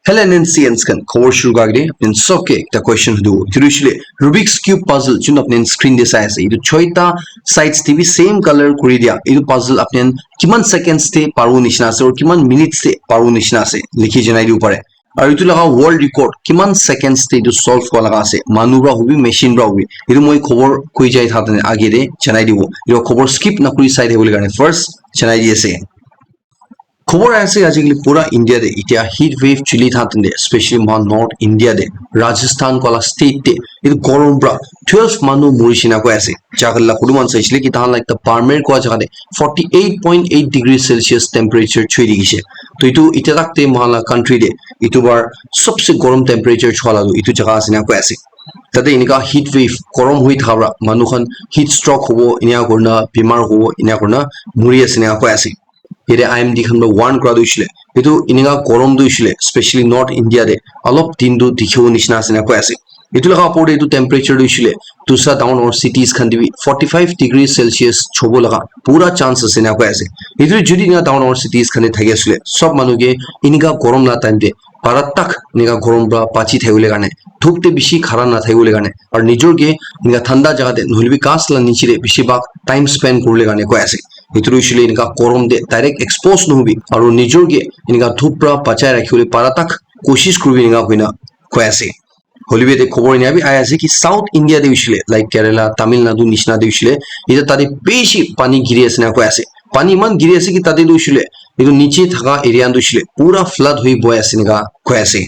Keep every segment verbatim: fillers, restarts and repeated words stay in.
Hello N N C Ns khan, khobor shuru kura agete apni sob ke ekta question hudu. Etu hoishe le Rubik's Cube puzzle, jun apni screen te sai ase. Etu choita sides te bi same color kuri dia. Etu puzzle apni kiman seconds te paru nishina ase, or kiman minutes te paru nishina ase, likhi janai dibo pare. Aru etu laga world record, kiman seconds te etu solve kura laga ase. Manu pra hobi, machine pra hobi. Etu moi khobor koi jai thakte age te janai dibo. Etu khobor skip nakuri sai thakibole karne first janai di ase. Khobor ase, ajikali pura India te etia heat wave chili thakte, especially mohan North India te, Rajasthan kola state te, etu gorom pra twelve manu murishina koi ase. Jaga la kunuba khan saisile ki tahan la ekta Barmer koa jaga te forty eight point eight degree Celsius temperature chui dikhishe. To etu etia tak te mohan la country te etu bar sobse gorom temperature chua la tu etu jaga ase na koi ase. Tate enika heat wave, gorom hui thaka pra manu khan heat stroke hobo, enika kurina bimar hobo, enika kurina muri ase na koi ase. Yate I M D khan pra warn kura tu hoishe le, etu enika gorom tu hoishe le, especially North India te, alop din tu dikhibo nishina ase na koi ase. Etu laga opor te etu temperature tu hoishe le, dusra dangor dangor cities khan te bi forty five degree Celsius chobo laga pura chance ase na koi ase. Etu jodi enika dangor dangor cities khan te thaki ase le, sob manu ke enika gorom la time te para tak enika gorom pra bachi thakibole karne, dhup te bishi khara na thakibole karne, aru nijor ke enika thanda jaga te, nohole bi ghas la niche te bishi bhag time spend kuribole karne koi ase. Etu tu hoishe le enika gorom te direct expose nohobi, aru nijor ke enika dhup pra bachai rakhibole para tak koshish kuribi enika koina koi ase. Hoilebi yate khobor enia bi ahi ase ki South India te hoishe le, like Kerala, Tamil Nadu nishina te hoishe le, etia tate bishi pani giri ase na koi ase. Pani iman giri ase ki tate tu hoishe le, etu niche thaka area tu hoishe le, pura flood hui bohi ase enika koi ase.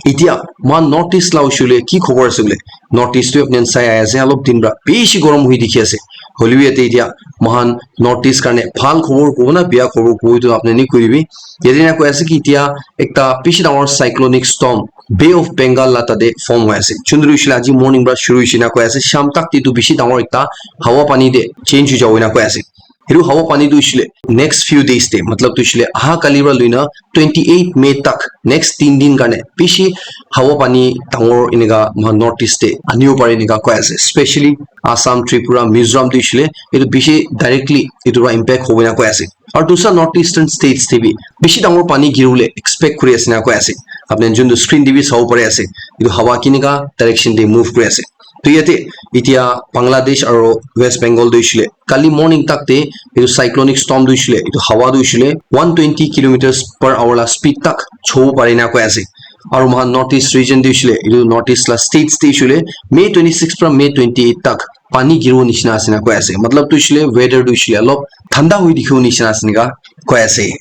Etia mohan North East la hoishe le ki khobor ase bole, North East tu apni khan sai ahi ase, alop din pra bishi gorom hui dikhi ase. Hoilebi yate etia mohan North East karne bhal khobor kobo na bia khobor kobo, etu apni khan koi dibi. Yate enia koi ase ki etia ekta bishi dangor cyclonic storm Bay of Bengal la tate form hoi ase. Chundri hoishe le aji morning pra shuru hoishe na koi ase. Sham tak te etu bishi dangor ekta hawa pani te change hoi jabo na koi ase. Etu hawa pani tu hoishe le next few days te, matlab tu hoishe le aha kali pra loina twenty eight May tak, next tin din karne bishi hawa pani dangor enika mohan North East te anibo pare enika koi ase. Especially Assam, Tripura, Mizoram tu hoishe le etu bishi directly etu pra impact hobo na koi ase. Aru dusra North Eastern states te bi bishi dangor pani giribole expect kuri ase na koi ase. Apni khan jun tu screen te bi sabo pari ase, etu hawa kinika direction te move kuri ase. To yate etia Bangladesh aru West Bengal tu hoishe le kali morning tak te etu cyclonic storm tu hoishe le, etu hawa tu hoishe le one twenty kilometers per hour la speed tak chobo pare na koi ase. Aru mohan North East region tu hoishe le, etu North East la states te hoishe le May twenty six pra May twenty eight tak pani giribo nishina ase na koi ase. Matlab tu hoishe le weather tu hoishe le alop thanda hui dikhibo nishina ase enika koi ase.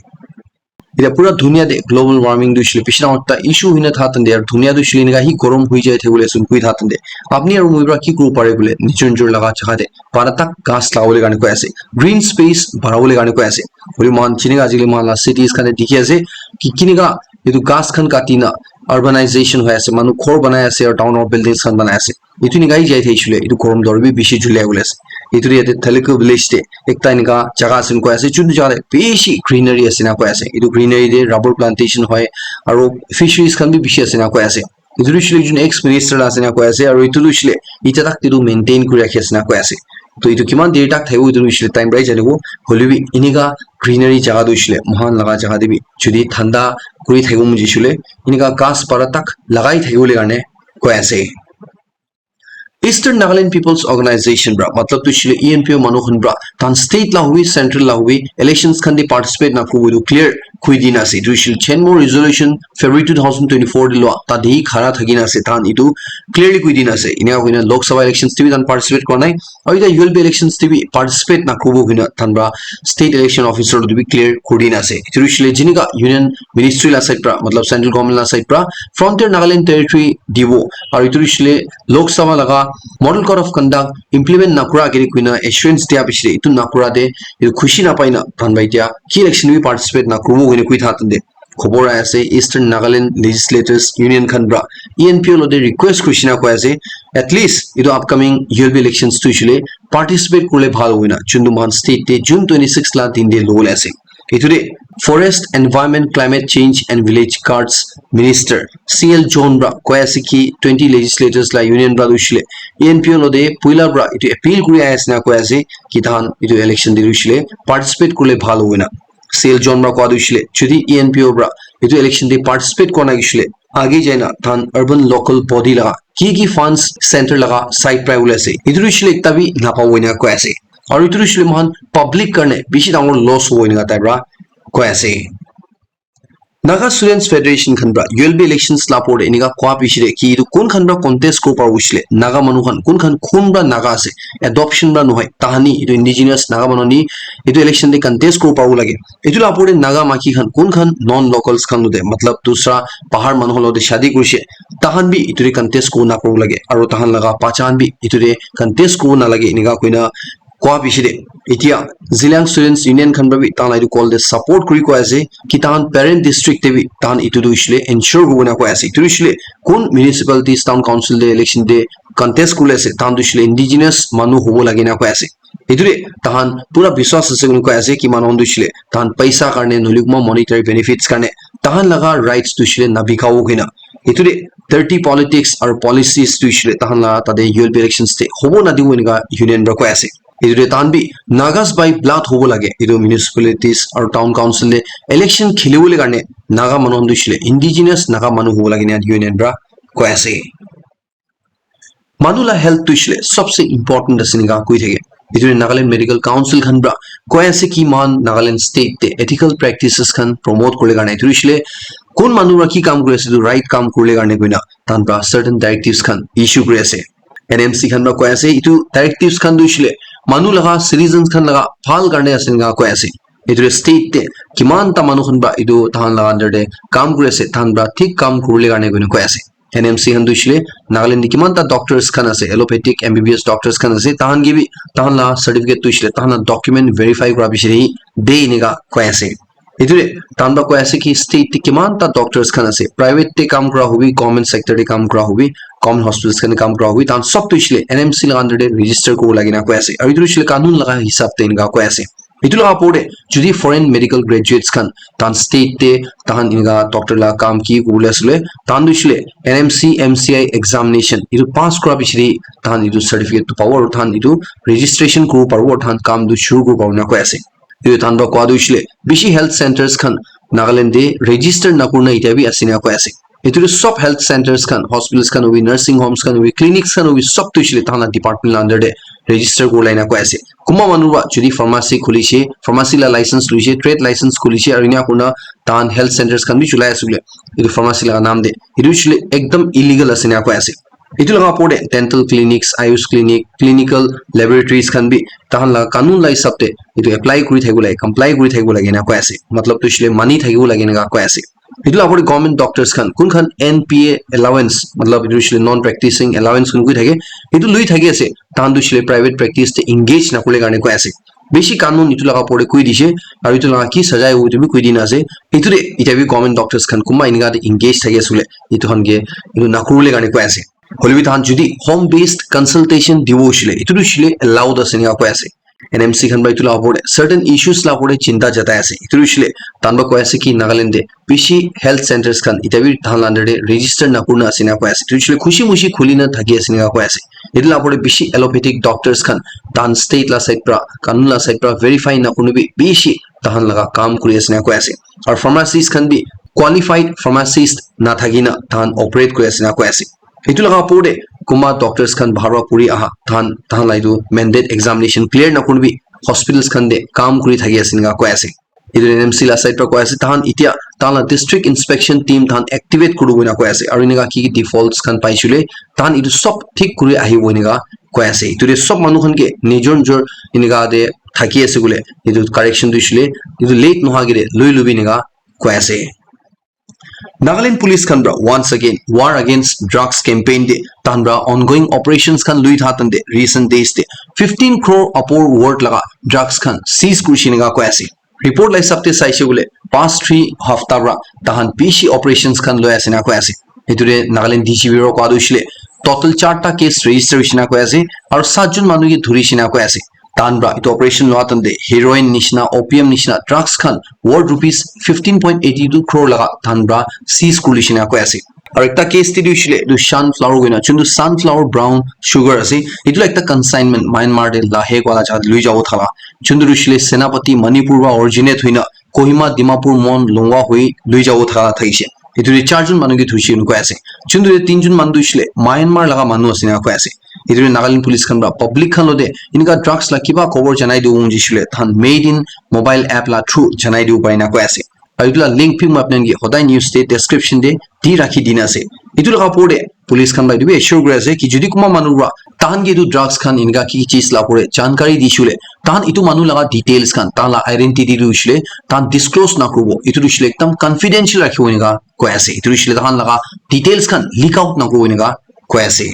Etia pura dunia te global warming tu hoishe le bishi dangor ekta issue hoina thaka time te, aru dunia tu hoishe le enika hi gorom hui jai thakibole ase koi thaka time te, apni aru moi pra ki kuribo pare koile nijor nijor laga jaga te para tak ghas lagabole karne koi ase, green space barabole karne koi ase. Hoile mohan jinika ajikali mohan la cities khan te dikhi ase ki kinika etu ghas khan kati na urbanization hoi ase, manu ghor banai ase aru dangor dangor buildings khan banai ase. Etu enika hi jai thakishe le, etu gorom tu aru bi bishi julia bole ase. Etu tu yate Theliku village te ekta enika jaga ase koi ase, juntu jaga te bishi greenery ase na koi ase. Etu greenery te rubber plantation hoi, aru fisheries khan bi bishi ase na koi ase. Etu tu hoishe le ekjon ex minister la ase na koi ase, aru etu tu hoishe le etia tak te tu maintain kuri rakhi ase na koi ase. To etu kiman deri tak thakibo etu tu hoishe le time para janibo, hoilebi enika greenery jaga tu hoishe le moikhan laga jaga te bi jodi thanda kuri thakibo mon jaishe le enika ghas para tak lagai thakibole karne koi ase. Eastern Nagaland People's Organization pra, matlab tu hoishe le E N P O manu khan pra, tahan state la hobi, central la hobi, elections khan te participate na kuribo etu clear kuri dina ase. Etu hoishe le Chenmo resolution February two thousand twenty-four te lua, tate hi khara thaki na ase, tahan etu clearly kuri dina ase. Enika hoina Lok Sabha elections te bi tahan participate kura nai, aru etia U L B elections te bi participate na kuribo koina tahan pra state election officer te bi clear kuri dina ase. Etu hoishe le jinika Union Ministry la side pra, matlab central government la side pra, Frontier Nagaland Territory dibo, aru etu hoishe le Lok Sabha laga Model Code of Conduct implement nakura agete koina assurance dia pichete etu nakura te etu khushi napai na tahan para etia ki election te bi participate nakuribo koina koi thaka time te khobor ahi ase Eastern Nagaland Legislators Union khan para E N P O logote request kurishina koi ase, at least etu upcoming U L B elections tu hoishe le participate kurile bhal hobo koina, juntu moikhan state te June twenty six la din te lobole ase. Etu te Forest, Environment, Climate Change and Village Guards Minister C L John para koi ase ki twenty legislators la union para tu hoishe le E N P O logote puila para etu appeal kuri ahi ase na koi ase ki tahan etu election te tu hoishe le participate kurile bhal hobo koina. C L John para koa tu hoishe le jodi E N P O para etu election te participate kora nai hoishe le, age jai na tahan urban local body laga ki ki funds center laga side para ulai ase, etu tu hoishe le ekta bi napabo ena koi ase. Aru etu tu hoishe le moikhan public karne bishi dangor loss hobo ena type para koi ase. Naga Students Federation khan para U L B elections la opor te enika koa bishi te ki etu kun khan para contest kuri bo paribo hoishe le, Naga manu khan kun khan kun para Naga ase, adoption para nohoi, tahan he etu indigenous Naga manu he etu election te contest kuri bo paribo lage. Etu la opor te Naga maki khan kun khan non locals khan logote, matlab dusra bahar manu khan logote shadi kurishe, tahan bi etu te contest kuri bo naparibo lage, aru tahan laga bacha khan bi etu te contest kuri bo nalage enika koina koa bishi te. Etia Zeliang Students Union khan para bi tahan la etu call te support kuri koi ase ki tahan parent district te bi tahan etu tu hoishe le ensure kuri bo ena koi ase. Etu tu hoishe le kun municipalities, town council te election te contest kuri ase, tahan tu hoishe le indigenous manu hobo lage ena koi ase. Etu te tahan pura biswas ase koi ase ki manu khan tu hoishe le tahan paisa karne nohole kuma monetary benefits karne tahan laga rights tu hoishe le nabikabo koina. Etu te dirty politics aru policies tu hoishe le tahan la tate U L B elections te hobo nadibo enika union para koi ase. Etu te tahan bi Nagas by blood hobo lage. Etu municipalities aru town council te election kheli bole karne Naga manu khan tu hoishe le indigenous Naga manu hobo lage ena union para koi ase. Manu la health tu hoishe le sobse important ase enika koi thake. Etu te Nagaland Medical Council khan para koi ase ki moikhan Nagaland state te ethical practices khan promote kuri bole karne etu hoishe le kun manu para ki kam kuri ase etu right kam kuri bole karne koina tahan para certain directives khan issue kuri ase. N M C khan para koi ase etu directives khan tu hoishe le manu laga, citizens khan laga bhal karne ase enika koi ase. Etu te state te kiman ta manu khan para etu tahan laga under te kam kuri ase, tahan para thik kam kuri bole karne koina koi ase. N M C khan tu hoishe le Nagaland te kiman ta doctors khan ase, allopathic M B B S doctors khan ase, tahan ke bi tahan la certificate tu hoishe le tahan la document verify kura bishi te de enika koi ase. Etu te tahan para koi ase ki state te kiman ta doctors khan ase, private te kam kura hobi, government sector te kam kura hobi, government hospitals khan te kam kura hobi, tahan sob tu hoishe le N M C laga under te register kuri bo lage ena koi ase. Aru etu tu hoishe le kanun laga hisab te enika koi ase. Etu laga opor te jodi foreign medical graduates khan tahan state te tahan enika doctor laga kam ki kuri bole ase le, tahan tu hoishe le N M C M C I examination etu pass kura bishi te tahan etu certificate tu pabo aru tahan etu registration kuri bo paribo aru tahan kam tu shuru kuri bo paribo ena koi ase. Etu tahan para koa tu hoishe le bishi health centers khan Nagaland te register nakuri na etia bi ase ena koi ase. Etu tu sob health centers khan, hospitals khan hobi, nursing homes khan hobi, clinics khan hobi, sob tu hoishe le tahan la department la under te register kuri bole ena koi ase. Kunba manu para jodi pharmacy khulishe, pharmacy la license loishe, trade license khulishe, aru ena kurina tahan health centers khan bi cholai ase bole, etu pharmacy laga naam te, etu hoishe le ekdam illegal ase ena koi ase. Etu laga opor te dental clinics, ayush clinic, clinical laboratories khan bi tahan laga kanun la hisab te etu apply kuri thakibo lage, comply kuri thakibo lage ena koi ase. Matlab tu hoishe le mani thakibo lage ena koi ase. Etu laga opor te government doctors khan kun khan N P A allowance, matlab etu hoishe le non practicing allowance khan koi thake, etu lui thaki ase, tahan tu hoishe le private practice te engage nakuri bole karne koi ase. Bishi kanun etu laga opor te koi dishe, aru etu laga ki sajai hobo etu bi koi dina ase. Etu te etia bi government doctors khan kunba enika te engage thaki ase bole, etu khan ke etu nakuri bole karne koi ase. Hoile bi tahan jodi home based consultation dibo hoishe le, etu tu hoishe le allowed ase enika koi ase. N M C khan para etu laga opor te certain issues laga opor te chinta jatai ase. Etu tu hoishe le tahan para koi ase ki Nagaland te bishi health centers khan etia bi tahan la under te register nakuri na ase ena koi ase. Etu hoishe le khushi mushi khuli na thaki ase ena koi ase. Etu laga opor te bishi allopathic doctors khan tahan state la side para, kanun la side para verify nakuri na bi bishi tahan laga kam kuri ase ena koi ase. Aru pharmacies khan bi qualified pharmacist nathaki na tahan operate kuri ase ena koi ase. Etu laga opor te kunba doctors khan bahar para puri aha, tahan, tahan la etu mandate examination clear nakuri bi hospitals khan te kam kuri thaki ase ena koi ase. Etu N M C la side para koi ase, tahan etia tahan la district inspection team tahan activate kuri bo ena koi ase, aru enika ki ki defaults khan paishe le tahan etu sob thik kuri ahibo enika koi ase. Etu te sob manu khan ke nijor nijor enika te thaki ase koile etu correction tu hoishe le etu late noha agey te lui lobi enika koi ase. Nagaland Police khan para once again war against drugs campaign te tahan para ongoing operations khan lui tha tan te recent days te fifteen crore upor worth laga drugs khan seize kurishe enika koi ase. Report la hisab te saishe koile past three hafta para tahan bishi operations khan lui ase ena koi ase. Etu te Nagaland D G P para koa tu hoishe le total charta case register hoishe ena koi ase, aru saat jon manu ke dhurishe ena koi ase. Tahan para etu operation lua tan te heroin nishina, opium nishina drugs khan worth rupees fifteen point eighty two crore laga tahan para seize kuri lishe ena koi ase. Aru ekta case te tu hoishe le etu sunflower koina, juntu sunflower brown sugar ase, etu la ekta consignment Myanmar te lahe koa la jaga te lui jabo thala, juntu hoishe le Senapati, Manipur para originate hoina Kohima, Dimapur, Mon, Longwa hoi lui jabo thaka thakishe. Etu te charjon manu ke thushe koi ase. Juntu te tinjon manu tu hoishe le Myanmar laga manu ase na koi ase. Etu te Nagaland police khan para public khan lote enika drugs la kiba khobor janai dibo mon jaishe le tahan Made in mobile app la through janai dibo pare na koi ase. Aru etu la link bi moi apni khan ke hodai news te description te di rakhi dina ase. Etu laga opor te police khan para etu bi assure kuri ase ki jodi kunba manu para tahan ke etu drugs khan enika ki ki cheez la opor te jankari dishe le tahan etu manu laga details khan tahan la identity tu hoishe le tahan disclose na kuribo. Etu tu hoishe le ekdam confidential rakhibo enika koi ase. Etu tu hoishe le tahan laga details khan leak out na kuribo enika koi ase.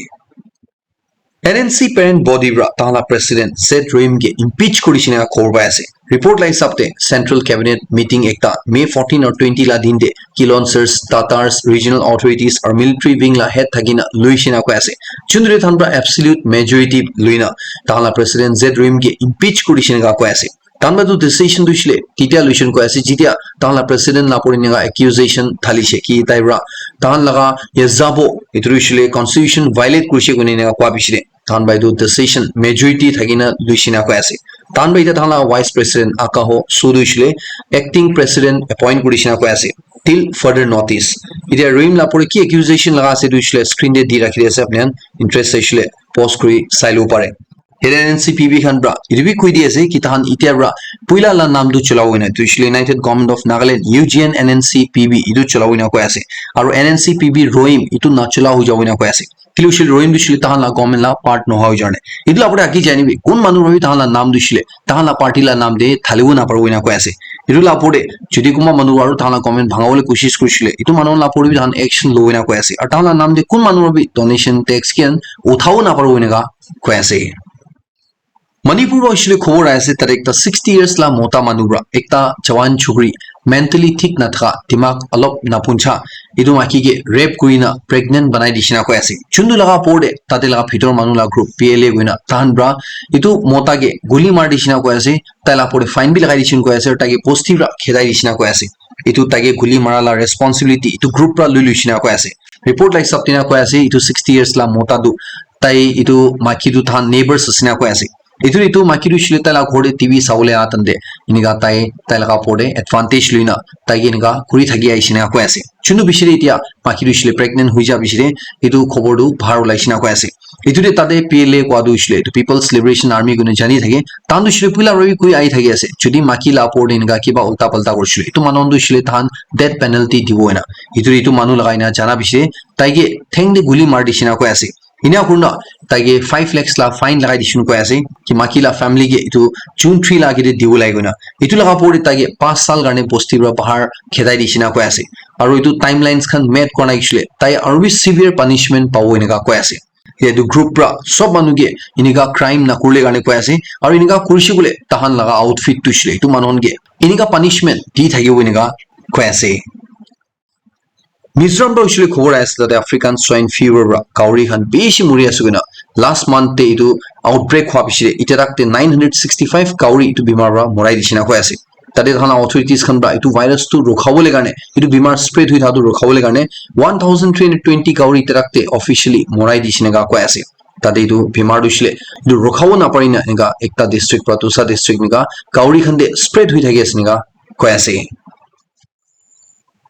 N N C parent body para tahan la president Zed Roim ke impeach kuri shina khobor pai ase. Report la hisab te central cabinet meeting ekta May fourteen or twenty la din te Kilonser's, Tatars, regional authorities or military wing la head thakina lui shina koi ase. Juntu te tahan para absolute majority luina tahan la president Zed Roim ke impeach kuri shina koi ase. Tahan para tu decision tu hoishe le ketia luishe koi ase, jetia tahan la president la opor te enika accusation dhalishe ki tai para tahan laga ye jabo etu tu hoishe le constitution violate kurishe koina enika koa piche te tahan para etu decision majority thakina luishe na koi ase. Tahan para etia tahan laga vice president Akaho Soo tu hoishe le acting president appoint kurishe na koi ase till further notice. Etia Roim la opor te ki accusation laga ase tu hoishe le screen te di rakhi di ase, apni khan interest ase hoishe le pause kuri sai lobo pare. Yate N N C P B khan para etu bi koi di ase ki tahan etia para puila la naam tu cholabo na, etu hoishe le United Government of Nagaland, U G N, N N C P B etu cholabo na koi ase. Aru N N C P B Roim etu na chola hoi jabo na koi ase. Kile hoishe le Roim tu hoishe le tahan la government la part nohoi jane. Etu la opor te aki jani bi kun manu para bi tahan la naam tu hoishe le tahan la party la naam te thalibo na paribo na koi ase. Etu la opor te jodi kunba manu aru tahan la government bhangabole koshish kurishe le etu manu la opor te bi tahan action lobo na koi ase. Aru tahan la naam te kun manu para bi donation tax khan uthabo na paribo enika koi ase. Manipur para hoishe le khobor ahi ase, tate ekta sixty years la mota manu para ekta jawan chukri mentally thik nathaka, dimag olop napuncha, etu maiki ke rape kurina pregnant banai dishina koi ase. Juntu laga opor te tate laga bhitor manu la group P L A koina tahan para etu mota ke guli mari dishina koi ase, tai la opor te fine bi lagai dishina koi ase, aru tai ke bosti para khedai dishina koi ase. Etu tai ke guli mara la responsibility etu group para lui luishina koi ase. Report la hisab te na koi ase, etu sixty years la mota tu tai etu maiki tu tahan neighbors ase na koi ase. Etu, etu maiki tu hoishe le tai la ghor te T V sabole aha time te enika tai, tai laga opor te advantage loina tai ke enika kuri thaki ahishe na koi ase. Juntu bishi te etia maiki tu hoishe le pregnant hoi ja bishi te etu khobor tu bahar ulai she na koi ase. Etu te tate P L A koa tu hoishe le etu People's Liberation Army koina jani thake. Tahan tu hoishe le puila para bi koi ahi thaki ase. Jodi maiki la opor te enika kiba ulta palta kurishe le etu manu khan tu hoishe le tahan death penalty dibo ena. Etu, etu manu laga ena jana bishi te tai ke theng te guli mari dishina koi ase. Ena kurina tai ke five lakhs la fine lagai dishina koi ase ki maiki la family ke etu June three la age te dibo lage koina. Etu laga opor te tai ke panch saal karne bosti para bahar khedai dishina koi ase. Aru etu timelines khan met kora nai hoishe le tai aru bi severe punishment pabo enika koi ase. Etu group para sob manu ke enika crime nakuribole karne koi ase. Aru enika kurishe koile tahan laga outfit tu hoishe le etu manu khan ke enika punishment di thakibo enika koi ase. Mizoram para hoishe le khobor ahi ase, tate African swine fever para kauri khan bishi muri ase koina. Last month te etu outbreak hua bishi te, etia tak te nine hundred sixty five kauri etu bimar para morai dishina koi ase. Tate tahan la authorities khan para etu virus tu rukhabole karne, etu bimar spread hoi thaka tu rukhabole karne one thousand three hundred twenty kauri etia tak te officially morai dishina ka koi ase. Tate etu bimar tu hoishe le etu rukhabo napari na enika ekta district para dusra district enika kauri khan te spread hoi thaki ase enika koi ase.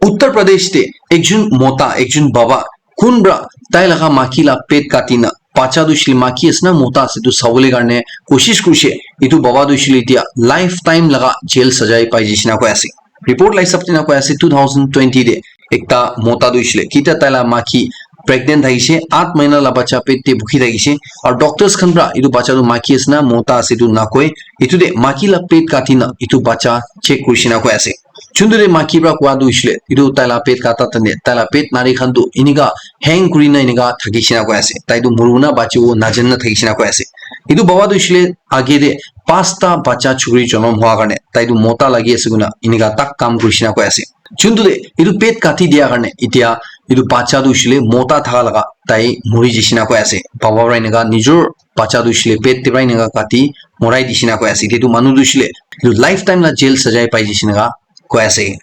Uttar Pradesh te ekjon mota, ekjon baba, kun para tai laga maiki la pet kati na, bacha tu hoishe le maiki ase na mota ase etu sabole karne koshish kurishe. Etu baba tu hoishe le etia lifetime laga jail sajai pai jaise na koi ase. Report la hisab te na koi ase two thousand twenty te ekta mota tu hoishe le, ketia tai la maiki pregnant thakishe, aath mahina la bacha pet te bukhi thakishe, aru doctors khan para etu bacha tu maiki ase na mota ase etu nakoi, etu te maiki la pet kati na etu bacha check kurishe na koi ase. Juntu te maiki para koa tu hoishe le, etu tai la pet kata time te, tai la pet nari khan tu enika hang kuri na enika thakishe na koi ase. Tai tu muribo na bachibo najane na thakishe na koi ase. Etu baba tu hoishe le age te pasta bacha chukri jonom hua karne, tai tu mota lagi ase koina enika tak kam kurishe na koi ase. Juntu te etu pet kati dia karne, etia etu bacha tu hoishe le mota thaka laga tai muri jaise na koi ase. Baba para enika nijor bacha tu hoishe le pet te para enika kati morai dise na koi ase. Etia tu manu tu hoishe le etu lifetime la jail sajai pai jaise enika koi ase.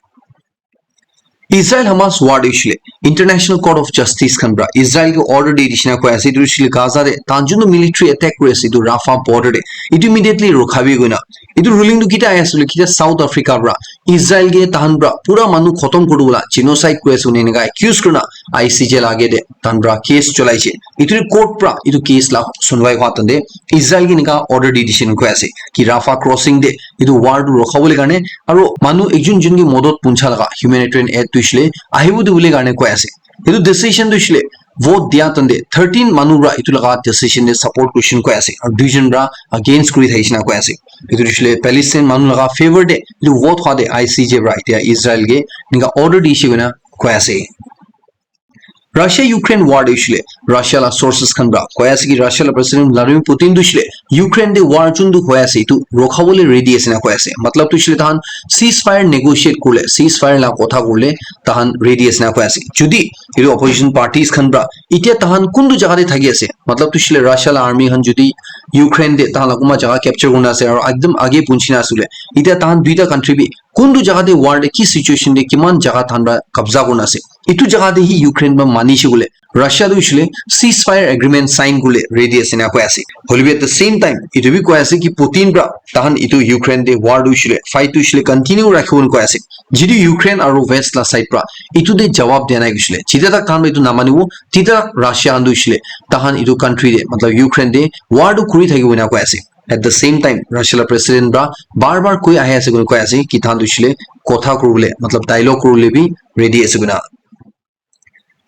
Israel Hamas war tu hoishe le International Court of Justice khan para Israel ke order di dise na koi ase, etu hoishe le Gaza te tahan juntu military attack kuri ase etu Rafah border te, etu immediately rukhabi koina Etu ruling tu kita ahi ase koile, kita South Africa pra Israel ke tahan pra pura manu khotom kuri wala genocide kuri ase koina enika accuse kurina I C J la age te tahan pra case cholaise. Etu court pra etu case la sunwai hua tante Israel ke enika order di dise koina koi ase ki Rafah crossing te etu war tu rokha bole karne aro manu ekjon jon ke modot puncha laga humanitarian aid tu hoishe le ahibo tu bole karne koi ase. Etu decision tu hoishe le vote dia tante thirteen manu pra etu laga decision te support kurishe koina koi ase aro duijon pra against kuri thakishe koina koi ase. Etu hoishe le Palestine manu laga favor te etu vote hua te I C J pra etia Israel ke enika order dise koina koi ase. Russia Ukraine war te hoishe le Russia la sources khan pra koi ase ki Russia la president Vladimir Putin tu hoishe le Ukraine te war chun tu hoi ase etu rokha bole ready ase na koi ase. Matlab tu hoishe le tahan ceasefire negotiate kurle, ceasefire la kotha kurle tahan ready ase na koi ase. Jodi etu opposition parties khan pra etia tahan kuntu jaga te thaki ase, matlab tu hoishe le Russia la army khan jodi Ukraine te tahan la kunba jaga capture kurina ase aro ekdam age punchi na ase koile, etia tahan duita country bi kuntu jaga te war te ki situation te kiman jaga tahan pra kabza kurina ase, etu jaga te hi Ukraine pra manishe koile Russia tu hoishe le ceasefire agreement sign kurle ready ase na koi ase. Hoilebi at the same time etu bi koi ase ki Putin pra tahan etu Ukraine te war tu hoishe le fight tu hoishe le continue rakhibo na koi ase. Jitu Ukraine aro West la side pra etu te jawab dia nai koishe le, jita tak tahan pra etu namanibo tita Russia khan tu hoishe le tahan etu country te matlab Ukraine te war tu kuri thakibo na koi ase. At the same time Russia la president pra bar bar koi ahi ase koina koi ase ki tahan tu hoishe le kotha kuribole matlab dialogue kuribole bi ready ase koina.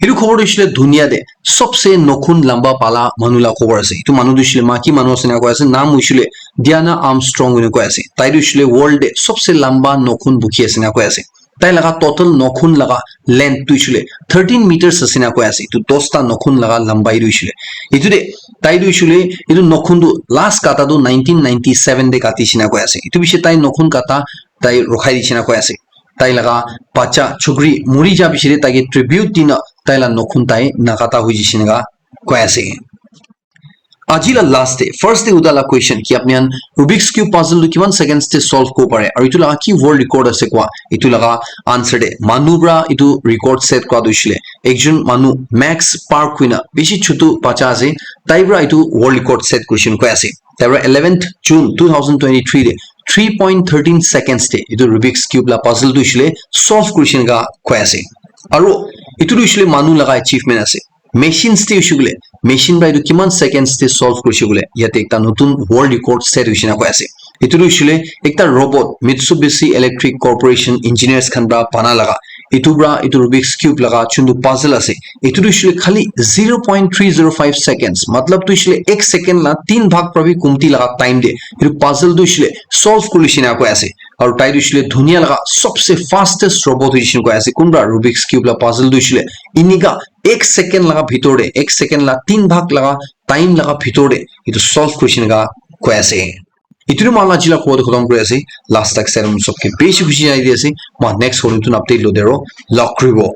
Etu khobor tu hoishe le dunia te sobse nokhun lamba pala manu la khobor ase. Etu manu tu hoishe le maki manu ase na koi ase, naam hoishe le Diana Armstrong koina koi ase. Tai tu hoishe le world te sobse lamba nokhun bukhi ase na koi ase. Tai laga total nokhun laga length tu hoishe le thirteen meters ase na koi ase. Etu dosta nokhun laga lambai tu hoishe le. Etu te tai tu hoishe le etu nokhun tu last kata tu nineteen ninety-seven te katishe na koi ase. Etu piche tai nokhun kata tai rokhai dishe na koi ase. Tai laga bacha chukri muri ja piche te tai ke tribute dina tai la nokhun tai nakata hoi jishe enika koi ase. Aji la last te, first te uda la question ki apni khan Rubik's Cube puzzle tu kiman seconds te solve kuri bo pare? Aru etu laga ki world record ase koa? Etu laga answer te manu pra etu record set kura tu hoishe le ekjon manu Max Park koina bishi chutu bacha ase, tai pra etu world record set kurishe koi ase. Tai pra eleventh June two thousand twenty-three te three point thirteen seconds te etu Rubik's Cube la puzzle tu hoishe le solve kurishe enika koi ase. Aru etu tu hoishe le manu laga achievement ase. Machines te hoishe koile, machine pra etu kiman seconds te solve kurishe koile, yate ekta notun world record set hoishe na koi ase. Etu tu hoishe koile ekta robot Mitsubishi Electric Corporation engineers khan pra bana laga. Etu pra etu Rubik's Cube laga chuntu puzzle ase. Etu tu hoishe koile khali zero point three zero five seconds. Matlab tu hoishe koile ek second la tin bhag pra bi kumti laga time te etu puzzle tu hoishe koile solve kurishe na koi ase. Aru tai tu hoishe koile dunia laga sobse fastest robot hoishe na koi ase. Kunba Rubik's Cube la puzzle tu hoishe koile enika ek second laga bhitor te, ek second la tin bhag laga time laga bhitor te etu solve kurishe enika koi ase. Etu tu moi la aji la khobor tu khotom kuri ase. Last tak sai sob ke bishi khushi janai di ase. Moi next khobor tu update lo de aro log kuribo.